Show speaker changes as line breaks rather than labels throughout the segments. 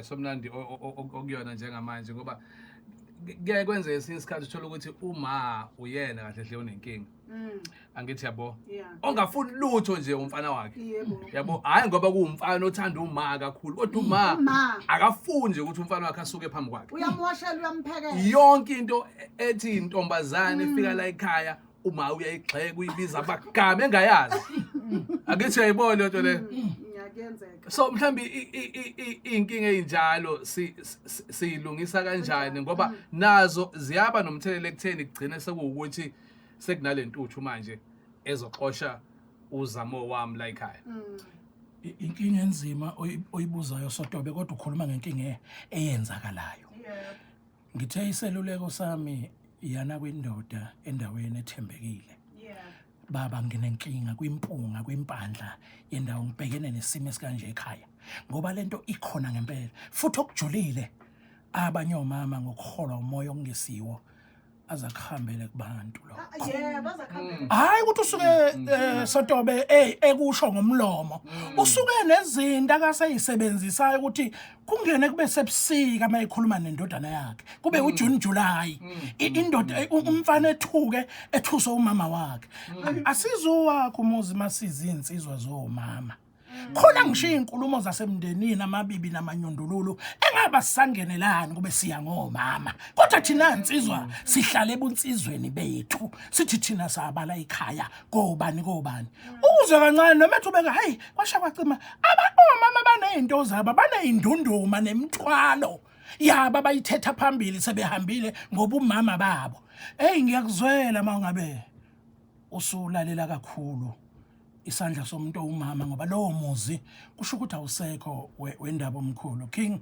Somnandi okuyona njengamanje, ngoba kuyaye kwenzeke esinye isikhathi uthola ukuthi uma uyena kahle hle unenkinga, angithi yabo, ongafuni lutho nje umfana wakhe, yabo, hhayi ngoba kuwumfana othanda uma kakhulu, kodwa uma
Uma.
akafuni nje ukuthi umfana wakhe asuke phambi kwakhe.
Uyamwashela, uyamphekela.
Yonke into ethi intombazane efika la ekhaya, uma uyayigxeka, uyibiza amagama engayazi, angithi uyayibona leyo nto leyo?
Ngiyakuyenzeka.
So mhlambi iy'nkinga ey'njalo siyilungisa kanjani, ngoba nazo ziyaba nomthelela ekutheni kugcine sekuwukuthi sekunale ntuthu manje ezoxosha uzamo wami la ekhaya?
Inkinga enzima oyibuzayo, Sotobe, kodwa ukhuluma ngenkinga eyenzakalayo. Ngithe iseluleko sami, yana kwindoda endaweni ethembekile. Baba, nginenkinga kwimpunga, kwimpandla yendawo, ngibhekene nesimo esikanje ekhaya, ngoba lento ikhona ngempela futhi okujulile. Abanye omama ngokuholwa umoya okungesiwo aza kuhambele kubantu lokho.
Ah, yebo, bazakuhambela.
Hayi ukuthi usuke Sotobe ekusho ngomlomo, usuke nezinto akaseyisebenzisayo ukuthi kungene kube sebusika mayikhuluma nendodana yakhe, kube uJune, July, indoda umfana ethuke, ethuse umama wakhe. Asizuwakho umuzi masizi insizwa zomama khona. Ngisho izinkulumo zasemndenini, amabibi namanyundululu engaba sisangenelani, kube siya ngomama, kodwa thina insizwa sihlale ebunsizweni bethu, sithi thina sabala ikhaya kobani kobani, ukuze kancane noma ethi ubeka, hey, kwasha kwacima. Aba omama banezinto zabo, baneyindunduma nemithwalo yabo abayithetha phambili sebehambile ngoba umama babo. Hey, ngiyakuzwela mawungabe usulalela kakhulu isandla somuntu owumama, ngoba lowo muzi kusho ukuthi awusekho wendaba omkhulu. King,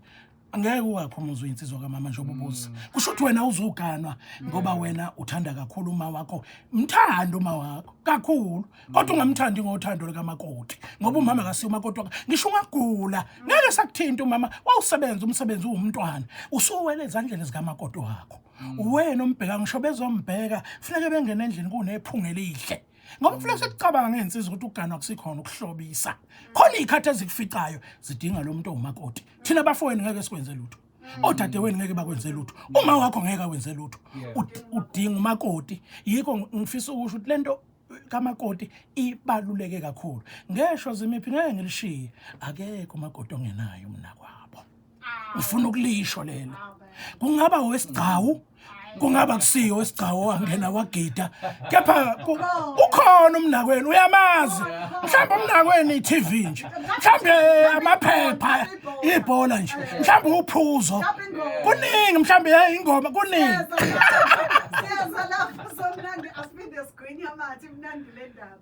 angeke uwakho umuzi uyinsizwa kamama njengoba ubuza. Kusho ukuthi wena uzuganwa ngoba wena uthanda kakhulu uma wakho. Mthanda uma wakho kakhulu, kodwa ungamthandi ngothando likamakoti, ngoba umama akasiyo umakoti wakho. Ngisho ungagula ngeke sakuthinta umama. Wawusebenza umsebenzi uwumntwana, usuwele ezandleni zikamakoti wakho. Uwena umbheka, ngisho bezombheka funeke bengene endlini kunephunga elihle, ngoba kufuneka sekucabanga ngey'nsizwa ukuthi ukuganwa kusikhona ukuhlobisa khona. Iy'khathi ezikuficayo zidinga lo muntu owumakoti. Thina bafowenu ngeke sikwenze lutho, odadewenu ngeke bakwenze lutho, uma wakho ngeke akwenze lutho. Udinga umakoti. Yikho ngifisa ukusho ukuthi lento kamakoti ibaluleke kakhulu. Ngesho zimiphi, ngeke ngilishiye, akekho umakoti ongenayo umnakwabo. Ufuna ukulisho lelo, kungaba owesigcawu, kungaba kusiyo wesigcawu wangena wagida, kepha ukhona umnakwenu, uyamazi. Mhlawumbe umnakwenu i-TV nje, mhlawumbe amaphepha, ibhola nje, mhlawumbe uphuzo, kuningi, mhlawumbe ingoma, kuningi.
Siyeza lapho, somnandi, asiphinde sigwinye amathe. Imnandi le ndaba.